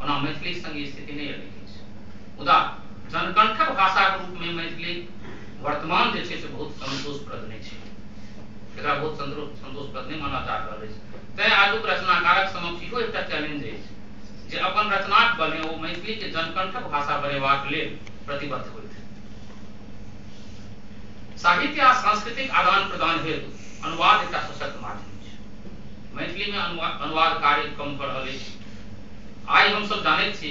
ओना मैथिलीक संग ई स्थिति नहि अबैत अछि, मुदा जनकंठक भाषाक रूपमे मैथिली वर्तमान जे छै से बहुत संतोषप्रद नहि छै, एकरा बहुत संतोषप्रद नहि मानल जा रहल अछि। तैं आजुक रचनाकारक समक्ष इहो एकटा चैलेंज अछि जे अपन रचनाक बलें ओ मैथिली के जनकंठक भाषा बनेबाक लेल प्रतिबद्ध होथि। साहित्य आ सांस्कृतिक आदान प्रदान हेतु अनुवाद एकटा सशक्त माध्यम छै। मैथिली में अनुवाद कार्य कम भऽ रहल अछि। आइ हमसब जानैत छी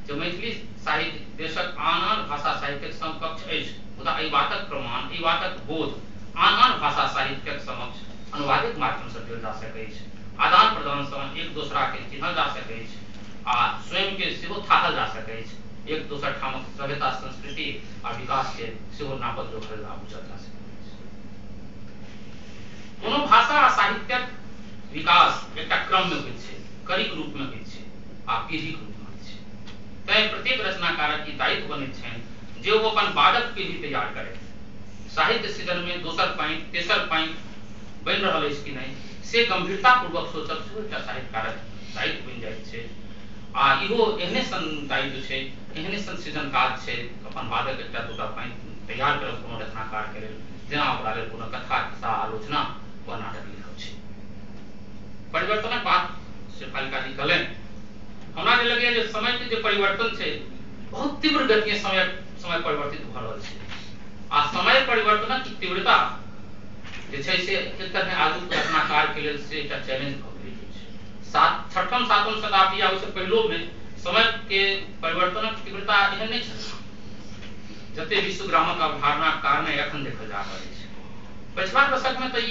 जे मैथिली साहित्य देशक आन आन भाषा साहित्यक समकक्ष अछि, मुदा एहि बातक प्रमाण, एहि बातक बोध आन आन भाषा साहित्यक समक्ष अनुवादिक माध्यम से देल जा सकैछ। आदान प्रदान सँ एक दोसरा के चिन्हल जा सकैछ आ स्वयं के सेहो थाहल जा सकैछ। एक दोसर ठामक सभ्यता, संस्कृति आ विकास के सेहो नापल जोखल आ बुझल जा सकैत अछि। कोनो भाषा आ साहित्यक विकास एकटा क्रम में होइत छै, कड़ीक रूप में होइत छै आ पीढ़ीक रूप में होइत छै। तैं प्रत्येक रचनाकारक ई दायित्व बनैत छनि जे ओ अपन बादक पीढ़ी तैयार करथि। साहित्य सृजन में दोसर पाँति, तेसर पाँति बनि रहल अछि कि नहि, से गंभीरतापूर्वक सोचब सेहो एकटा साहित्यकारक दायित्व बनि जाइत छै। आ इहो एहने सन दायित्व छै, एहने सन सृजन काज छै अपन बादक एकटा दूटा पाँति तैयार करब कोनो रचनाकार के लेल, जेना ओकरा लेल कोनो कथा, खिस्सा, आलोचना वा नाटक लिखब छै। परिवर्तनक बात शेफालिका जी कहलनि, हमरा जे लगैया जे समय के जे परिवर्तन छै बहुत तीव्र गतिये समय परिवर्तित भऽ रहल छै आ समय परिवर्तनक तीव्रता जे छै से एक तरहे आजुक रचनाकार के लेल से एकटा चैलेंज भऽ गेल अछि। छठम सातम शताब्दी आ ओहिसँ पहिलो में समय के परिवर्तनक तीव्रता एहन नहि छल जते विश्वग्रामक अवधारणाक कारणे एखन देखल जा रहल अछि। पछिला दशक में तऽ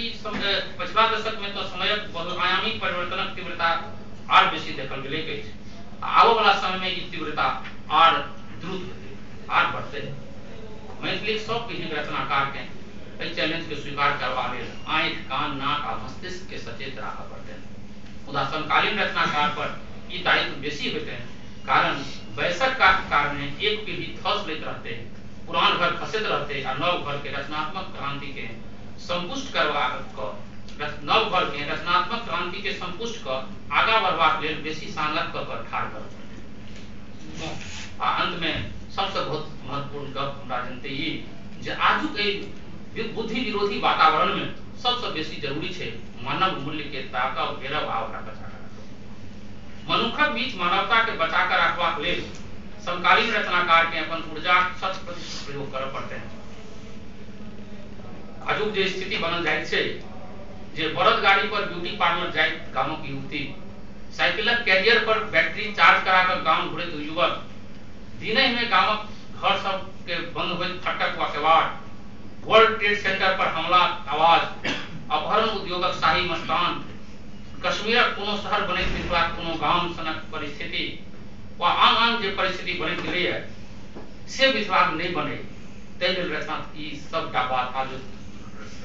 पछिला दशक में तऽ समयक बहुआयामी परिवर्तनक तीव्रता आर बेसी देखल गेलैक अछि आ आबऽ वाला समय में ई तीव्रता आर द्रुत हेतै, आर बढ़तै। मैथिलीक सब पीढ़ीक रचनाकार के एहि चैलेंज के स्वीकार करबा लेल आँखि, कान, नाक आ मस्तिष्क के सचेत राखऽ पड़तनि। मुदा समकालीन रचनाकार पर ई दायित्व बेसी होइतनि, कारण वयसक कारणे एक पीढ़ी धस लैत रहतै, पुरान घर खसैत रहतै आ नव घर के रचनात्मक क्रांति के संपुष्ट करबाक नव घर के रचनात्मक क्रांति के संपुष्ट कऽ आगाँ बढ़बाक लेल बेसी सांगत कऽ कऽ ठाढ़ करऽ पड़तै। आ अंत में सबसँ बहुत महत्वपूर्ण गप हमरा जनते ई जे आजुक एहि बुद्धि विरोधी वातावरण में सबसँ बेसी जरूरी छै मानव मूल्य के ताकब, घेरब आ ओकरा बचा कऽ राखब। मनुखक बीच मानवता के बचा कऽ राखबाक लेल समकालीन रचनाकार के अपन ऊर्जाक 100% प्रयोग करऽ पड़तनि। आजुक जे स्थिति बनल जाइत छै जे बड़द गाड़ी पर ब्यूटी पार्लर जाइत गामक युवती, साइकिलक कैरियर पर बैटरी चार्ज करा कऽ गाम घुरैत युवक, दिनहि में गामक घर सब के बंद होइत फटक वा केवाड़, वर्ल्ड ट्रेड सेंटर पर हमला आवाज, अपहरण उद्योगक शाही मस्तान, कश्मीरक कोनो शहर बनैत मिथिलाक कोनो गाम सनक परिस्थिति वा आन आन जे परिस्थिति बनैत गेलैए से मिथिलामे नहि बनै, ताहि लेल रचना ई सबटा बात आजुक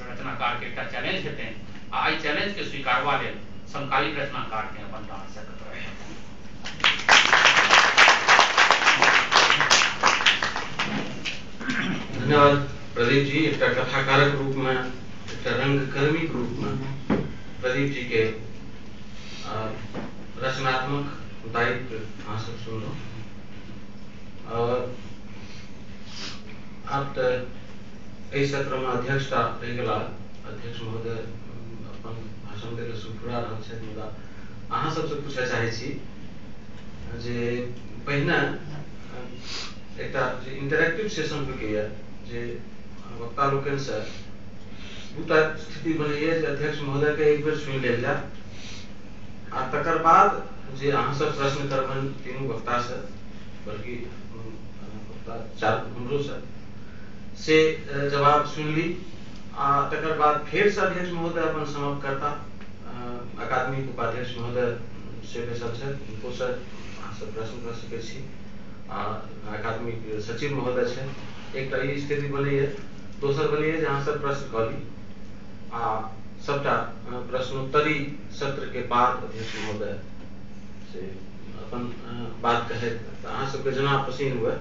रचनाकार के एकटा चैलेंज हेतनि आ एहि चैलेंज के स्वीकारबा लेल समकालीन रचनाकार के अपन डाँट सकत। धन्यवाद प्रदीप जी। एकटा कथाकारक रूप में, एकटा रंगकर्मीक रूप में प्रदीप जी के रचनात्मक दायित्व अहाँ सब सुनलहुँ। और आब तऽ एहि सत्र में अध्यक्षता रहि गेला, अध्यक्ष महोदय अपन भाषण दै लए सुरफुरा रहल छथि, मुदा अहाँ सबसँ पूछय चाहै छी जे पहिने एकटा जे इंटरेक्टिव सेशन होइए जे वक्ता लोकनिसँ दूटा स्थिति बनैए जे अध्यक्ष महोदयके एक बेर सुनि लेल जाय आ तकर बाद जे अहाँ सब प्रश्न करबनि तीनू वक्तासँ, बल्कि वक्ता चारू हमरोसँ, से जवाब सुनि ली आ तकर बाद फेरसँ अध्यक्ष महोदय अपन समाप्त करता। अकादमीक उपाध्यक्ष महोदय से बैसल छथि, हुनकोसँ अहाँ सब प्रश्न कर सकै छी आ अकादमीक सचिव महोदय छथि। एकटा ई स्थिति बनैए, दोसर बनैए जे अहाँ सब प्रश्न कऽ ली आ सबटा प्रश्नोत्तरी सत्र के बाद अध्यक्ष महोदय से अपन बात कहैत, तऽ अहाँ सबके जेना पसिन हुए।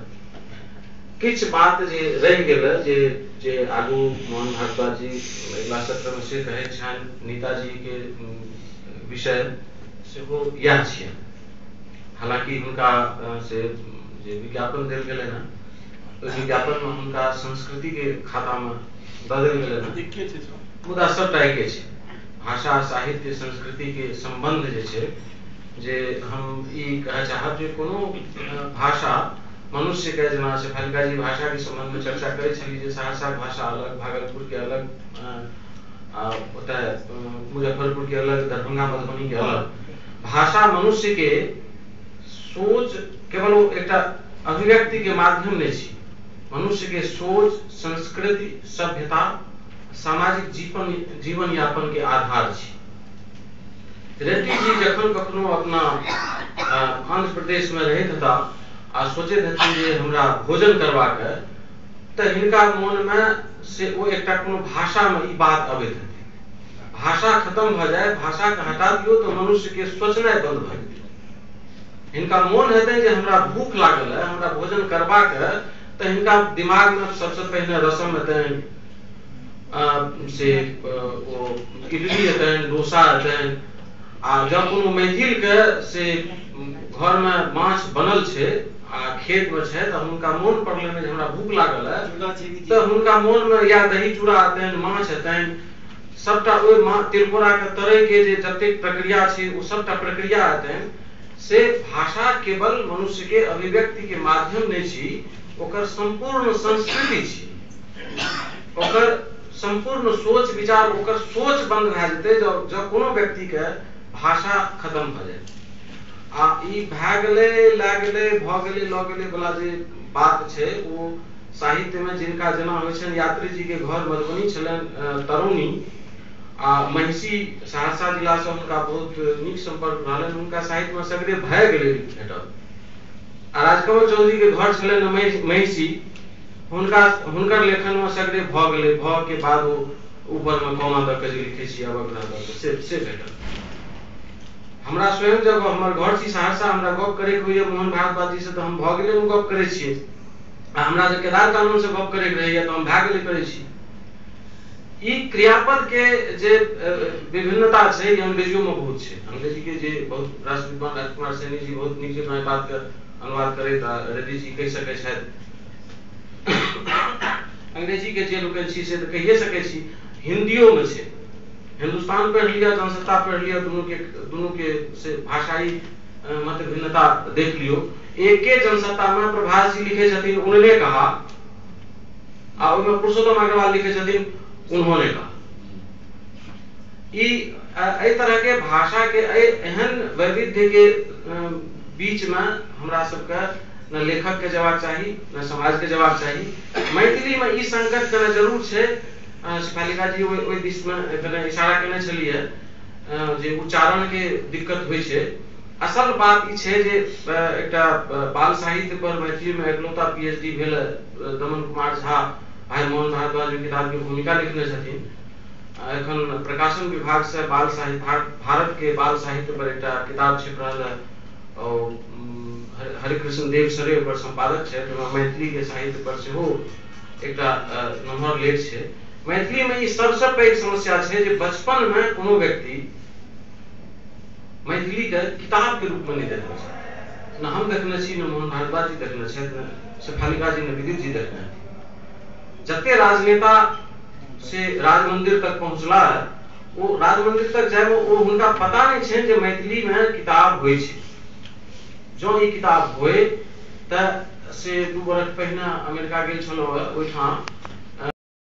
किछु बात जे रहि गेल जे जे आगू मोहन भारद्वाज जी अगिला सत्र में से कहैत छनि, नीताजी के विषय सेहो इएह छियै। हालांकि हुनका से जे विज्ञापन देल गेलै हँ, ओहि विज्ञापनमे हुनका संस्कृतिके खातामे दऽ देल गेलै हँ, मुदा सबटा एके छै। भाषा, साहित्य, संस्कृतिके सम्बन्ध जे छै, जे हम ई कहऽ चाहब जे कोनो भाषा मनुष्यके, जेना शेफालिका जी भाषाके सम्बन्धमे चर्चा करै छली जे सहरसाके भाषा अलग, भागलपुरके अलग, आ ओतय मुजफ्फरपुरके अलग, दरभंगा मधुबनीके अलग। भाषा मनुष्यके सोच केवल ओ एकटा अभिव्यक्तिके माध्यम नहि छी, मनुष्यके सोच, संस्कृति, सभ्यता, सामाजिक जीवन यापन के आधार छी। रेड्डी जी जखन कखनो अपना आंध्र प्रदेश में रहैत हता आ सोचैत हथिन जे हमरा भोजन करबाक है, तऽ हिनका मोन में से ओ एकटा कोनो भाषा में ई बात अबैत हथिन। भाषा खत्म भऽ जाय, भाषा के हटा दियौ तऽ मनुष्य के सोचनाइ बंद भऽ जेतै। हिनका मोन हेतनि जे हमरा भूख लागल है, हमरा भोजन करबाक है, तऽ हिनका दिमाग में सबसे पहिने रसम हेतनि, से ओ इडली हेतनि, डोसा हेतनि। आ जब कोनो मैथिल के से घर में माछ बनल छै आ खेत में छै, तऽ हुनका मोन पड़लनि जे हमरा भूख लागल है, तऽ हुनका मोन में या दही चूड़ा हेतनि, माछ हेतनि, सबटा ओहि तिलकोरा के तरै के जे जतेक प्रक्रिया छै ओ सबटा प्रक्रिया हेतनि। से भाषा केवल मनुष्य के अभिव्यक्ति के माध्यम नहि छी, ओकर सम्पूर्ण संस्कृति छी, ओकर सम्पूर्ण सोच विचार, ओकर सोच बंद भए जेतै जब कोनो व्यक्ति के भाषा खत्म भऽ जाय। आ ई भए गेलै, लए गेलै, भऽ गेलै, लऽ गेलै वाला जे बात छै ओ साहित्य में जिनका जेना होइ छनि। यात्री जी के घर मधुबनी छलनि, तरौनी, आ महिषी सहरसा जिलासँ हुनका बहुत नीक सम्पर्क रहलनि, हुनका साहित्यमे सगरे भए गेलै भेटल। आ राजकमल चौधरी के घर छलनि महिषी, हुनकर लेखनमे सगरे भऽ गेलै, भऽ के बाद ओ ऊपरमे कॉमा दऽ के जे लिखै छी अवग्रह दऽ के से भेटल। हमरा स्वयं जब हमर घर छी सहरसा, हमरा गप करैके होइए मोहन भारद्वाज जी से तऽ हम भऽ गेलैमे गप करै छियै, आ हमरा जे केदार कानूनसँ गप करैके रहैए तऽ हम भए गेलै करै छी। ई क्रियापद के जे विभिन्नता छै ई अंग्रेजियोमे बहुत छै। अंग्रेजी के जे बहुत राष्ट्र विद्वान राजकुमार सैनी जी बहुत नीक जकाँ एहि बातके अनुवाद करैत आ रेड्डी जी कहि सकै छथि। अंग्रेजी के जे लोकनि छी से तऽ कहिए सकै छी, हिन्दियोमे छै। हिन्दुस्तान पढ़ि लिअ, जनसत्ता पढ़ि लिअ, दुनू के से भाषाई मत भिन्नता देख लियौ। एके जनसत्तामे प्रभास जी लिखै छथिन उन्होंने कहा, आ ओहिमे पुरुषोत्तम अग्रवाल लिखै छथिन उन्होंने कहा। ई एहि तरह के भाषा के एहन वैविध्य के बीच में हमरा सबके न लेखक के जवाब चाही न समाज के जवाब चाही। मैथिली में ई संकट कने जरूर छै। शेफालिका जी ओहि दिश में कने इशारा केने छलियै जे उच्चारण के दिक्कत होइ छै। असल बात ई छै जे एकटा बाल साहित्य पर मैथिली में एकलौता PhD भेल दमन कुमार झा भाई मोहन भारद्वाज किताब के भूमिका लिखने छथिन। एखन प्रकाशन विभाग से बाल साहित्य, भारत के बाल साहित्य पर एकटा किताब छपि रहल है और हरिकृष्ण देव सरे ओकर संपादक छथि। ओहिमे मैथिली के साहित्य पर सेहो एकटा नम्हर लेख छै। मैथिली में ई सबसे पैघ समस्या छै जे बचपन में कोनो व्यक्ति मैथिली के किताब के रूप में नहीं देखने छथि। न हम देखने छी, न मोहन भारद्वाज जी देखने छथि, न शेफालिका जी, न विद्युत जी देखने हथिन। जते राजनेता से राज मंदिर तक पहुँचला है, वो राज मंदिर तक जाए वो हुनका पता नहीं छै जे मैथिली में किताब होइ छै। जँ ई किताब होय तऽ से 2 बरख पहिने अमेरिका गेल छलहुँ, ओहिठाम